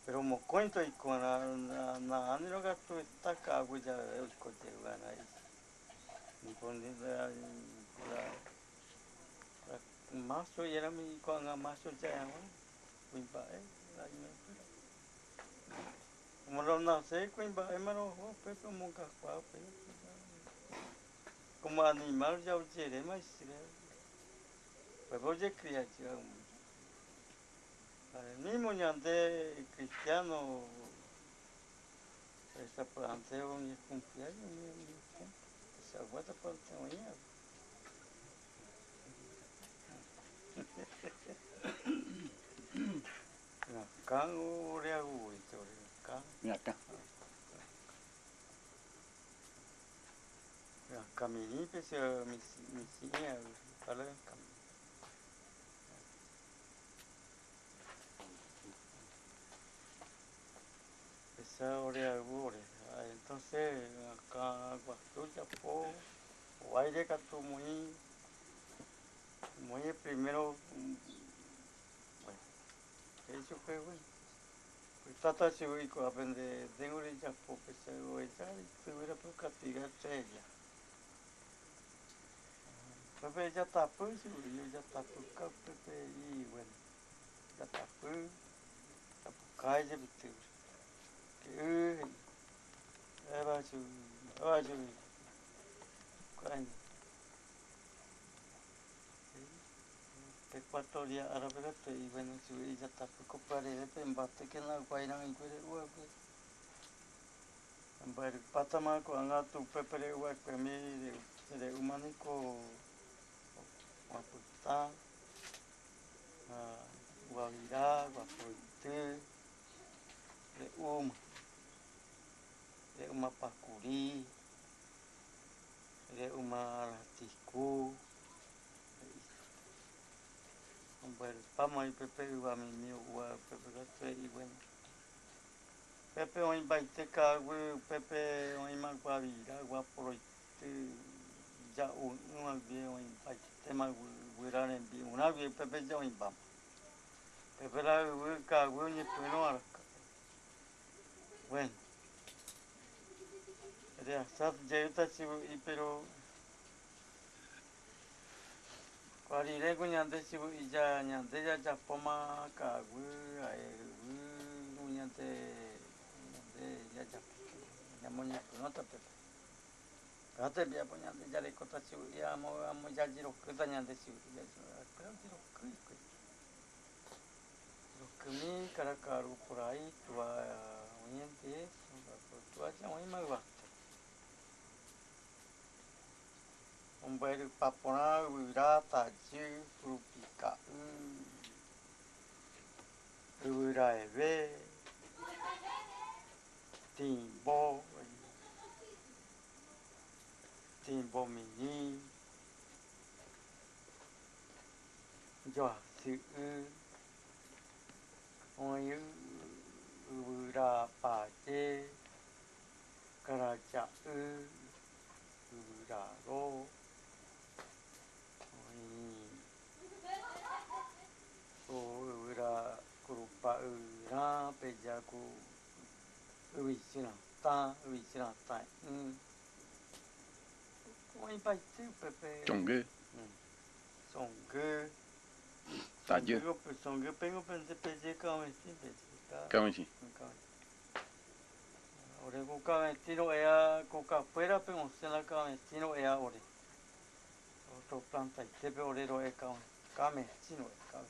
Pero mo kointo ikuana na, na ani no ga tu esta ka agu ya iko te wana i. Ni pon ni la, la, la maso yera mi ko aŋa maso ya ya wa. Kuiba e, la ina. Como lo nace, kuiba e mano ho pe como ka kua pe. Como animal ya uchere ma isire. Pues voy a criar yo. Ni mo ñande cristiano. Esa planteo ni confiar ni, ni, esa guata planteo ya. Ñakan ore agu ite ore ñakan. Ñakan. Ñakan mini pe se misi, misi ya, pala ñakan. Esa ore agu ore. Ah, entonces, acá, guasu chapo, o aire ka tu muy, muy primero, mm, bueno, eso fue bueno. Pues tata si voy con aprende, tengo de chapo, pues se voy a echar, y tuviera por castigar estrella. Pepe ya tapu, si yo ya tapu ka, pepe, y bueno, ya tapu, tapu ka ya bitu. Ke, eh, eba su, eba su, kuan. Pe kuato dia ara pera te, y bueno, si ya tapu ko pare de pe mbate ke na kuai na mi kuere ua pe. Mbare pata ma ko aŋa tu pepe re ua kue mi re, re umani ko, Guapytã, ah, Guavirá, Guaporoity, Re'uma, Re'uma Pakuri, Re'uma Ratiku, Ombaerupama ipepépe, wa mimi wa pepépe, bueno. Pepépe oĩ mbaite ka'aguy, pepépe oĩma Guavirá, Guaporoity, ya'u ỹma guive oĩ mbaitéma, yvyra rembi'urã guive pepépe ya oĩmbama. Pepépe la yvy ka'aguy oñepyrũ araka. Bueno. Rehasa jeyta chivy'i, pero kua riréko ñande chivy'i ya, ñande jajapóma ka'aguy, ha'e yvy ñande, ñande jajapo, ñamoñepyrũta pepépe. Kua tembiapo ñande jarekóta chivy'i, amo, amo jajirokýta ñande chivy'i, jajirokýi. Rokymi, kara ka'aru por ahí, túa oĩ, eso, túa ya oĩma yvate. Omboerypa porã yvyra, tajy, kurupi ka'y, yvyra eve, tĩmbo, tĩmbo miĩ, joasy'y, oĩ yvyra paje, karaja'y, yvyra ro, oĩ ko yvyra kurupa'yrã, pe ya ku yvychyrãtã, yvychyrãtã'y. Oĩ mbaite upépe. Songy. Mm. Songy. Tajy. Songy pe, songy pe, nde peje kavesĩ, peje ka-, kavesĩ. Mm, kavesĩ. Ore ko kavesĩ ro'éa, ko kapuérape osẽ la kavesĩ ro'éa ore. Otro plantaite pe ore ro'e ka-, kavesĩ ro'e, ka-,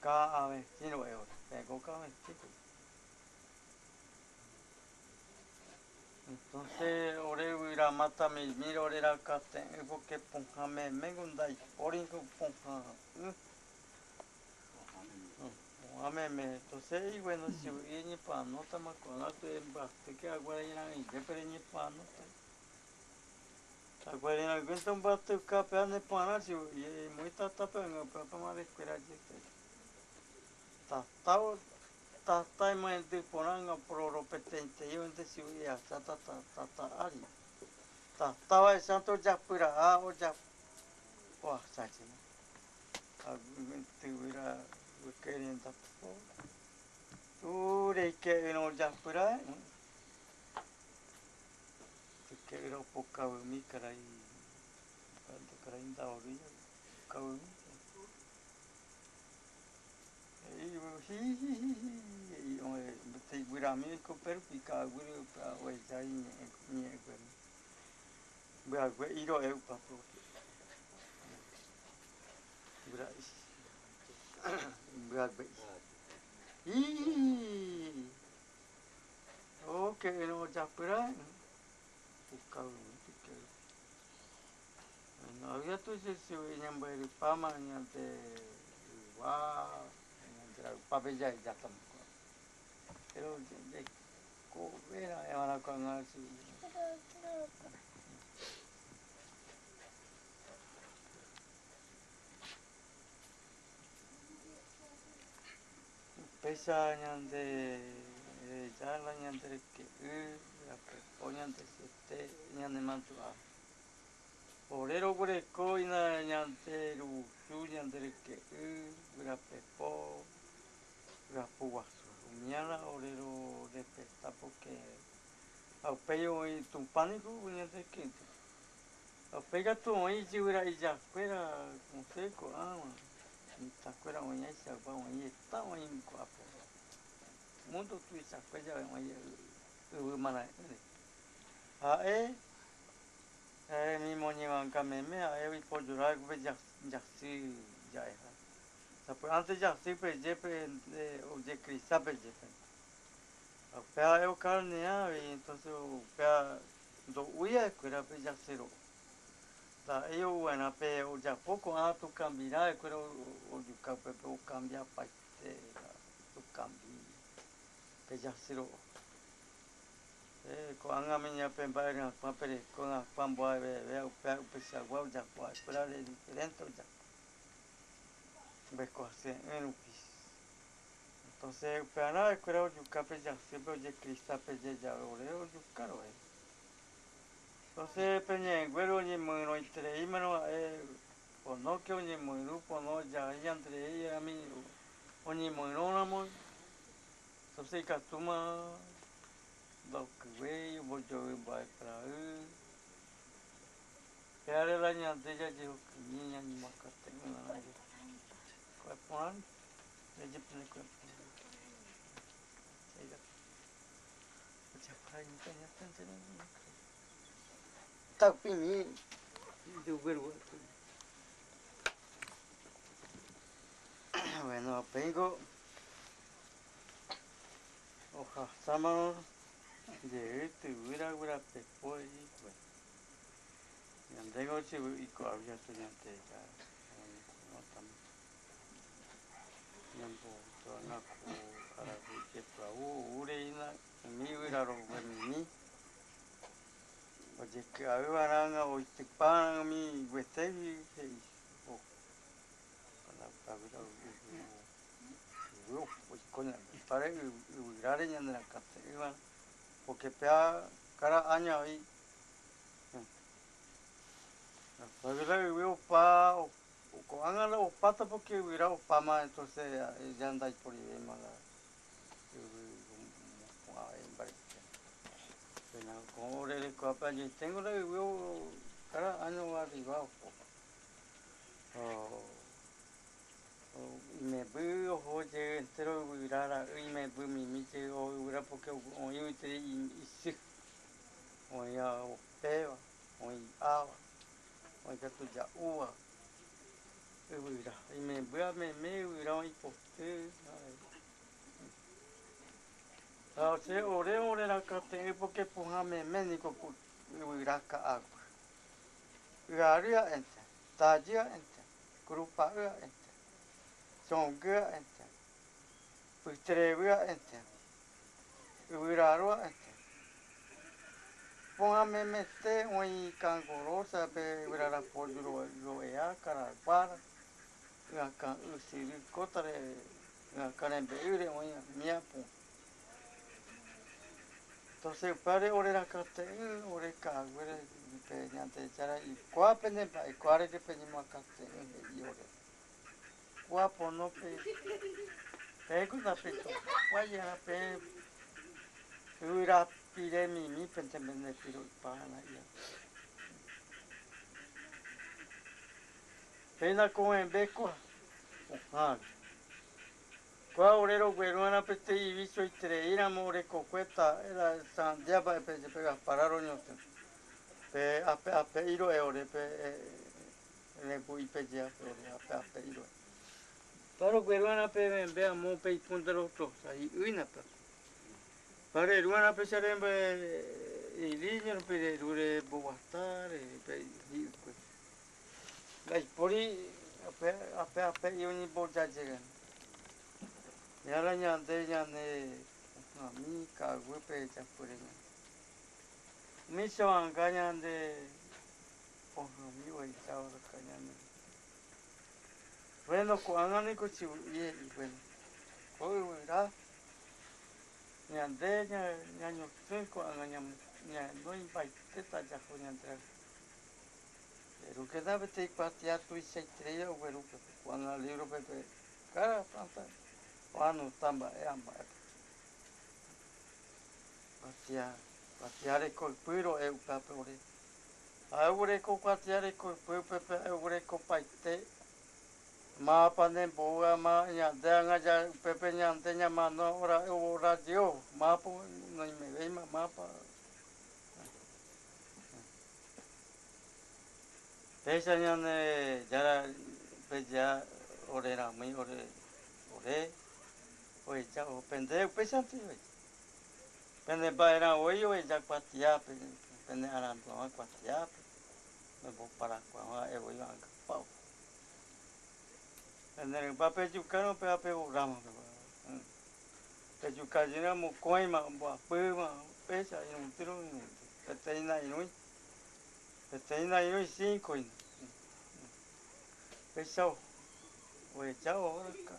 kavesĩ ro'e ore. Pe ko kavesĩ pe. Entonces, ore yvyra mata mimíre ore rakate'ỹ, porque pohã meméngo ndaipóri ko pohã'ỹ. Mm, pohã meme. Entonces, y bueno, chivy'i reñeporanótama ko'ág̃a, mbyatýke aguerái raĩjépe reñeporanóta. Aguerái raĩguénte ombyatyka pe anepoarã chivy'i, emoĩ tatápe, aña upévapa madre escuela jey. Tatá, tatá emoendy porã, aña opororo peteĩteĩ oĩnte chivy'i, ehacha tata, tata ári. Tatáva eháicha ojapyra'a, oja-, ohacha jey. Aguyvy yvyra yke renda po. Ore ike'yrõ ojapyra'e. Ike'yrõ opokavymi karai, karai nda'orýi, opokavymi. He'i, hi, hi, hi, hi, he'i, oe, mba'e yvyra oiko upérupi, ka'aguy oeja iñe'ẽ, iñe'ẽkuéra. Mbyague'i ro'e upépe. Mbyague'i. Hi, hi, hi, hi. Oke, eno ojapyra'e. Puka yvy, puka yvy. Bueno, había tu si, si ñamboerypáma ñande yva, ñande raypápe ja'ejátama. Pero de, de, ko vera, evara ko'ág̃a si. Upéicha ñande, eh, rejála ñande ryke'y, ryapepo ñande siete, ñanemandu'a. Ore roguereko hína ñande rugusu, ñande ryke'y, ryapepo, ryapu guasu. Umíala ore rorespeta, porque ha upéi oĩ Tupã niko ñande ryke'y. Ha upéi katu oĩ ijyvyra'i jakuéra, no sé, ko'ãva, mitãkuéra oĩ aichagua oĩ, heta oĩ ko'ápe. Mundo tuichakue jave oĩ yvy marãe'ỹre. Ha'e, ha'e mismo ñeg̃uahẽ meme, ha'e oipojorápe ja-, jasy ja'eha. Sapy'ánte jasy pe jey pe, eh, ojekrysa pe jey pe. Ha upéva ha'e okarnea avei, entonces upéva ndo'úi ha'ekuérape jasy ro'o. Ta'e ojuenape oyapo ko'ã tukambi, escuela o-, o-, oyuka pe, pe okambi apáite, tukambi pe yasýro. Eh, ko'ág̃a miña pe mba'e ryakuã, pe reko ryakuã mbo'ehaoveha, upéva upeichagua oyapo, escuela de diferente oyapo. Mbeku asye'ỹ rupi. Entonces, upearã escuela ojuka pe yasýpe, ojekrista pe jeyave ore ojuka ro'e. Entonces, pe ñe'ẽnguéru oñemoĩrõitereímarõ ha'e, pono que oñemoĩru, pono ja'e ñandereígui, oñemoĩrõramo. Entonces, ikatúma ndokyguéi, ombojoy mba'e karai. Péare la ñande jajehokymi, ñañemoakãte'ỹva la ñande. Kueporã, ñajepy'aña kueporã. Taupimi, bueno, upéingo ohasámarõ jey tyvy raguerapepo, he'i. Ñandéko che vy'i ko'águi, ñande ja, oñemoĩrõtama. Ñambo'u, ñamo'u, araguy jepy'au, ou reína umi yvyrarogue mimi. Ojeky'ave'ỹva, oitypa'arã umi guetégui, he'i. O, palabra yvyra, yvy, yvy oiko ñandépa, yvyráre ñanerakãte'ỹva, porque péa cada año avei. Yvyra opa, o-, ko'ág̃a la opáta, porque yvyra opáma, entonces, eh, ya ndaiporivéima la yvy omopu'ã avei mbarete. Péina ko ore rekohápe añoiténgo la yvy o-, cada año arriba oho. O-, o-, imemby oho jey entero yvyra ra'y, imemby mimi jey oho yvyra, porque oĩ gueteri i-, isy. Oĩ upéva, oĩ hi'áva, oĩ katu ja'úva. Yvyra, imemby ameme yvyra oĩ poty. Ha che ore orerakãte'ỹ, porque pohã meme niko ku-, yvyra ka'aguy. Yary a'ẽnte, tajy a'ẽnte, kurupa'y a'ẽnte, chongy a'ẽnte, pyterevy a'ẽnte, yvyraru a'ẽnte. Pohã memete oĩ kangorosa pe yvyra rapo ro-, ro'ea, karaguára, yvakã ysyry kótare, yvakã rembe'ýre oĩ umi apu. Entonces, upévare orerakãte'ỹ, ore ka'aguére pe Ñandejára, kua pene mba'e, kua reke peñemoakãte'ỹ, he'i ore. Kua pono pe, pe ku tapito, kua yvy pe, yvyra pire mimi pente, pende piro'ypa na ia. Péina ko embe kua, pohãre. Kua ore rogueru'arã peteĩ ivicho itereíramo orekokue, ta'e la sandía mba'e pe, pe gaspara roñotỹ. Pe ape, ape'i ro'e ore pe, eh, rembu'i pe jea pe ore, ape, ape'i ro'e. Kua rogueru'arã pe embe amo pe ipunta rotosa, hi'ýina pe. Kua reru'arã pe che rembe, eh, iliño rupi rerure mbovasa, re, pe hi'ykue. Ndaipóri ape, ape, ape'i oñemboja jey. Ña la ñande, ñane pohãmi ka'aguýpe japyre ñande. Umi chovanga ñande pohãmi ohejáva raka ñande. Bueno, ko'ág̃a niko che vy'i, he'i, bueno, ko yvyra ñande ña-, ñañotỹ ko'ág̃a ña-, ñahenói mba'etéta jaho ñande. Erúkena peteĩ kuatia tuichaiterei ogueru pe ko'ág̃a lívrope, pe káda plánta oanota mba'e amba'e. Kuatia, kuatia reko ypy ro'e upévape ore. Ha'e oguereko kuatia reko ypy upépe, ha'e oguereko opaite. Mávapa ne mbo'úva, ma-, ñande ág̃a ja-, upépe ñande ñamano ora-, orajyóvo, mávapa noimevéima, mávapa. Péicha Ñandejára pe ja ore ramói ore, ore oheja oho pende, upéichante oheja. Pende mba'erã voi oheja kuatiápe, pende arandu'aguã kuatiápe. Mbopará ko, ha'e woi, anga pau. Ñane ramba pe yuka no, pe ape urama pe. Mm. Pe yuka yina mokõi ma, mbo'apy ma, pecha, inútil, inútil. Pe teina irũi. Pe teina irũi, cinco ina. Mm. Pecha o. Oecha o, ora ka.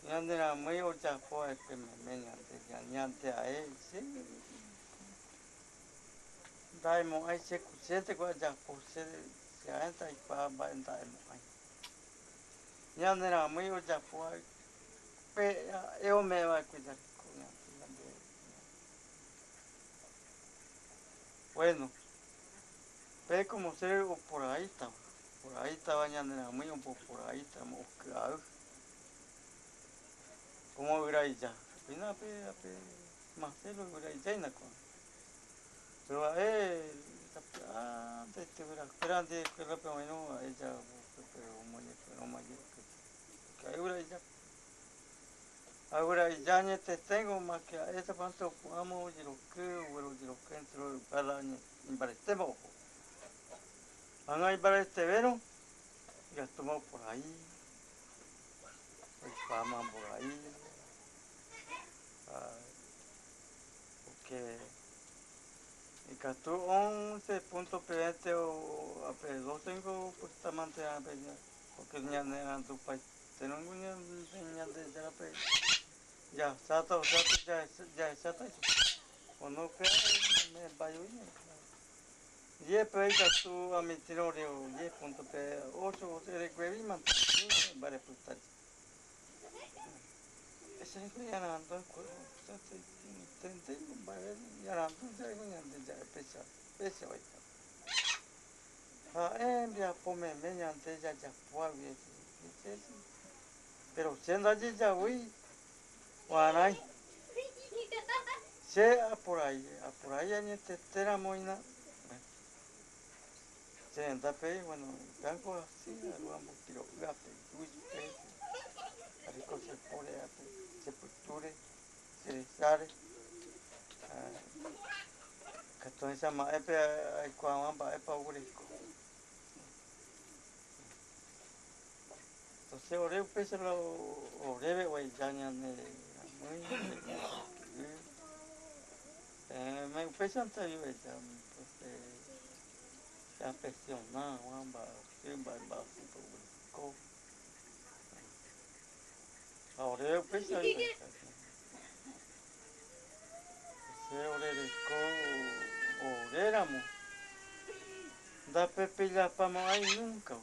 Ñane ramói oyapo ae pe meme ñande, ña-, ñande ae, che. Nda'emo'ãi che kusete ko ayapo, che, che ae taikuaa mba'e nda'emo'ãi. Ñane ramói oyapo ae pe, a, e ome'ẽva cuidareko ñande, ñande. Bueno, pe como ser oporaítava, oporaítava ñane ramói, oporaítava, oky'aü. Como yvira iya. Hína pe, ape, Marcelo yvira iya ina ko. Pero ha'e, tape, ah, desde yvira, pero antes escuela pe oĩrõ, ha'e ya, pero omoñe, pero omoñe, que, que ha'e yvira iya. Yvira iya ñetetẽgua, más que ha'e, tape antes opu'ãma oyeroky, oguero oyeroky entre cada año, imbaretéma oho. Aŋa imbaretevérõ, igatúma oporaí, oikuaama oporaí, ah, porque ikatu once punto veinte o, ape doce ngo, pues, tamante ape ya, porque ñane arandu pai. Tenongo ña-, ñande yarape. Ya, sata, o sea, ya, ya, sata. O no, pe, me bayo ña. Diez pe ikatu ami tiro rio, diez punto pe, ocho, o sea, recuerdo, man, vale, pues, tal. Ese es que ya no ando, pues, ya te, te, te, vale, ya no ando, ya, ya, ya, pesa, pesa, ahí está. Ha'e hembiapo meme ñande yayapo aguiete. Pero che ndaye yagui, guarái. Che aporái, aporái añetete ramo hína. Che renda pe, bueno, blanco así, algo ambos, pero gape, uy, pe, arico se pone, ape, sepulture. Cerezares. Ah, katu hẽicha ma'ẽpe aikuaamá mba'épa oguereko. Entonces, ore upéicha la o-, oréve oheja ñane ramói, eh, me upéichante oheja, entonces, ya presiona, mba'e, mba'e, mba'e, oguereko. Ha ore upéicha, che orereko ore ramo, ndapepillapáma ai nunca.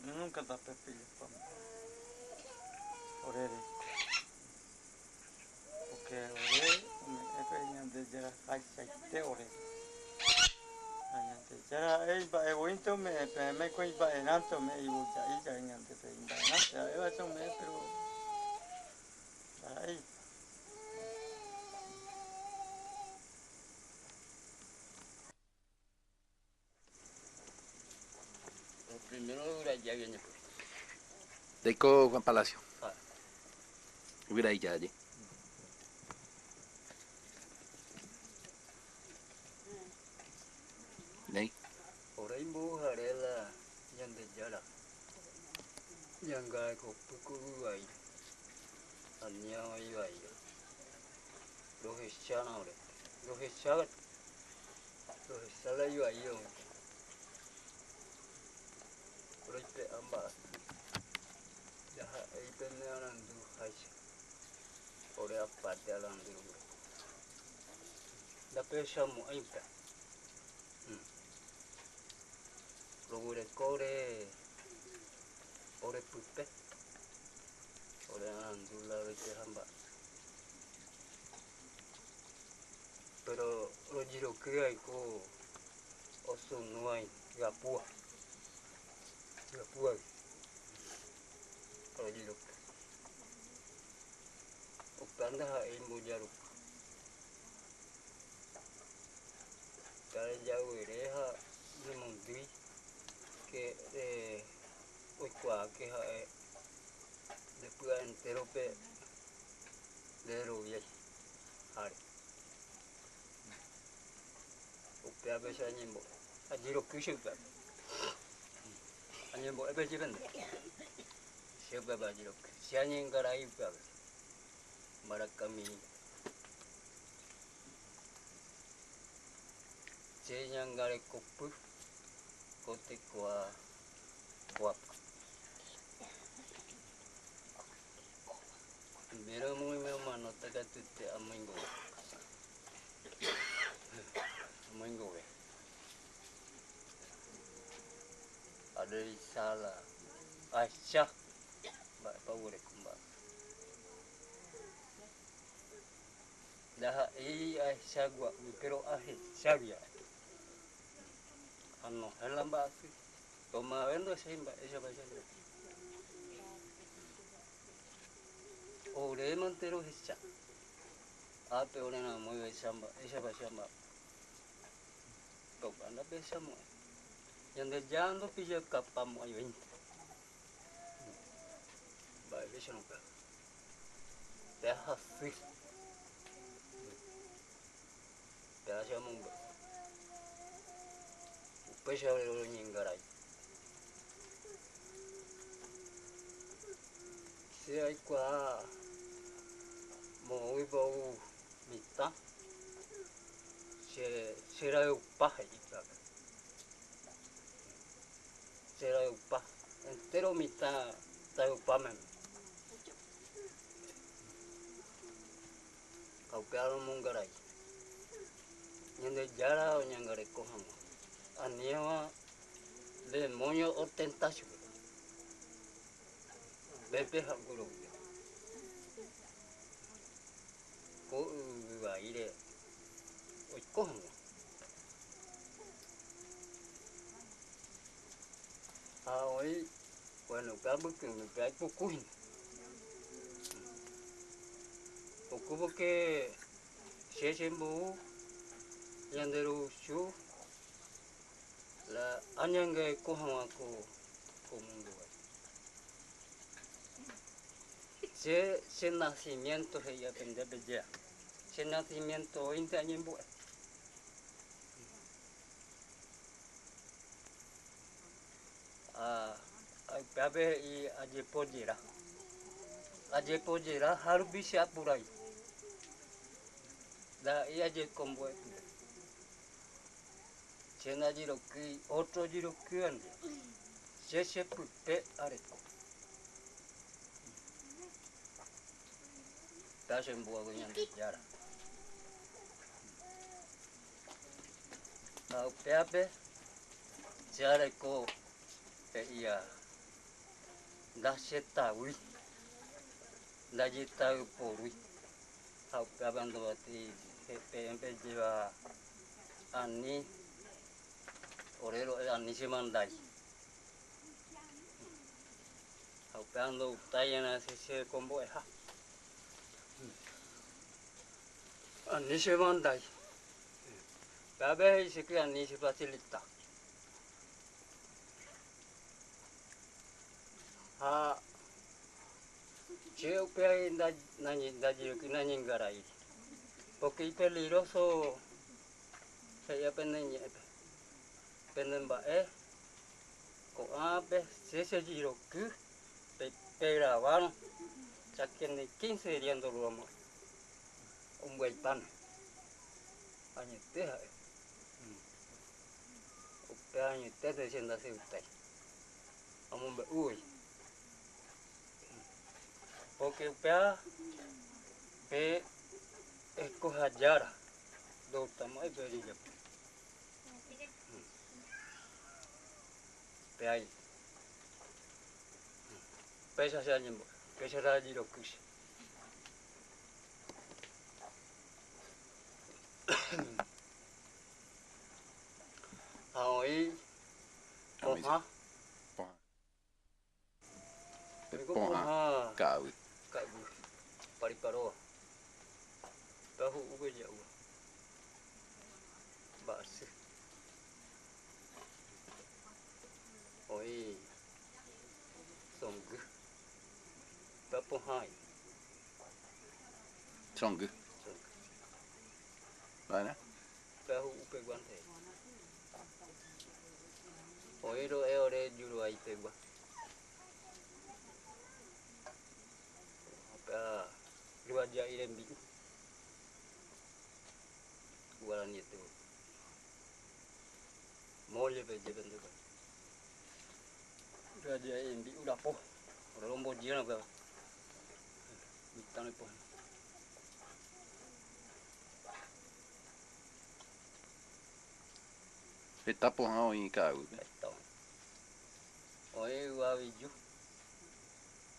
Nunca ndapepillapáma. Orereko. Porque ore, ome'ẽpe Ñandejára haichaite ore. Ha Ñandejára ha'e imba'e oĩnte ome'ẽ, peẽme ko imba'erãnte ome'ẽ, ivoja'i ja'e ñandépe imba'erãnte, ha'évacha ome'ẽ, pero ndaha'éi. Primero yvira iya ñaime. Ndaiko Juan Palacio. Ah. Yvira iya ñaime. Nei. Ore imbo'ehare la Ñandejára. Ñangareko pyku'u vai. Ani ãva ivai. Rohecha na ore. Rohecha. Rohecha la ivai oĩ. Roipe'a mba'asy. Jaha'éi pene arandu háicha. Ore apáte arandu. Ndapechamo'ãi pe. Hmm. Roguereko ore, ore pype, ore arandu la roipe'a mba'e. Pero rojeroky aiko osunu aĩ, gapúa. Gapúagui. Rojeroky. Oka ndaha'éi mbojarupa. Tarejaguere ha ñemondýi ke, eh, oikuaáke ha'e nde pya'e entérope nde reroviái. Áre. Upéape che añembo'e. Ajiroky che upéape. Añembo'e pe che pende. Che upéape ajiroky. Che añengarai upéape. Mbaraka mihi. Che ñangarekopy ko tekua kuapa. Mero muy mero mano takatute amoingo. Amoingo. Adai sala. Aicha. Ba, pa ure kumba. Daha i aicha gua, pero aicha bia. Ano helan ba asi. Toma vendo simba, esa ba esa. Ore mantero hecha. Ape ore na mueve samba, esa ba samba. Toka anda pe samba. Yande yando pilla kapa mo ayo inte. Ba, esa no pe. Pe hasi. Pe hasi among ba. Upécha ore ñengarai. Se aikua mo uiba u mitã. Se, sera upa he ita. Sera upa. Entero mitã ta upa men. Aupéa amongarai. Ñande yara o ñangareko hagua. Aniwa demonio o tentación. Pepe haguro. Ko yvaíre oiko hag̃ua. Ha oĩ, bueno, kambykymípe aipuku hína. Puku porque che chembou Ñanderusu la añangareko hag̃ua ko, ko mundo vai. Che, che nacimiento he'i apendépe ya. Che nacimiento oĩnte añembo'e. A, a, upéape he'i ajepojera. Ajepojera, ha rupi che apurai. Ndaha'éi ajekombo'e. Che ndajirokýi, otro ojirokýva ndive. Che chepype areko. Upéa chembou Ñandejára. Ha upéape che areko he'íva. Ndachetavýi, ndajetavyporúi. Ha upépe ndovati, peẽme pejéva ani, ore ro'e ani chemandái. Ha upéva ndoutái ñane che, che kombo'eha. Ani chemandái. Upépe he'i chéke ani chefacilita. Ha che upéva nda-, nañe-, ndaje-, nañengarai. Porque ipeligroso he'íva pene ñe'ẽpe. Pene mba'e, ko'ápe, che chejiroky, pe-, pegrabárõ, cháke ne quince día ndorúvamo. Ombyaipáne. Añete ha'e. Mm. Upéva añeténte che ndasegustái. Amombe'u voi. Porque upéva pe escoja jára. Ndoutama pe rejapo. Mm. Pe ahí. Péicha che añembo'e, péicha che ajiroky che. Ha oĩ pohã. Pohã. Oĩko pohã. Pohã. Ka'aguy. Ka'aguy. Pariparóva. Pe hu'u pe ja'u. Mba'asy. Oĩ songy. Pe pohã. Songy. Songy. Vale. Pe hu'u pegua nte. Ore yuru ai te gua. Apa, gua ja irembi. Guarani itu. Mole pe jeben tu. Gua ja irembi ura po. Ura rombo jira ka. Mitane po. Heta pohán oĩ ka'aguy. Heta. Oĩ iguaviju.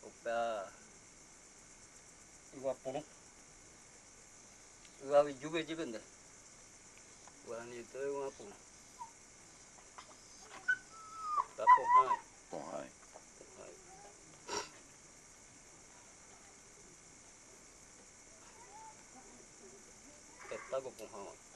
Opa. Iguapurũ. Iguaviju pe jibende. Guarani to iguapurũ. Heta pohán. Pohán. Pohán. Heta ko pohán.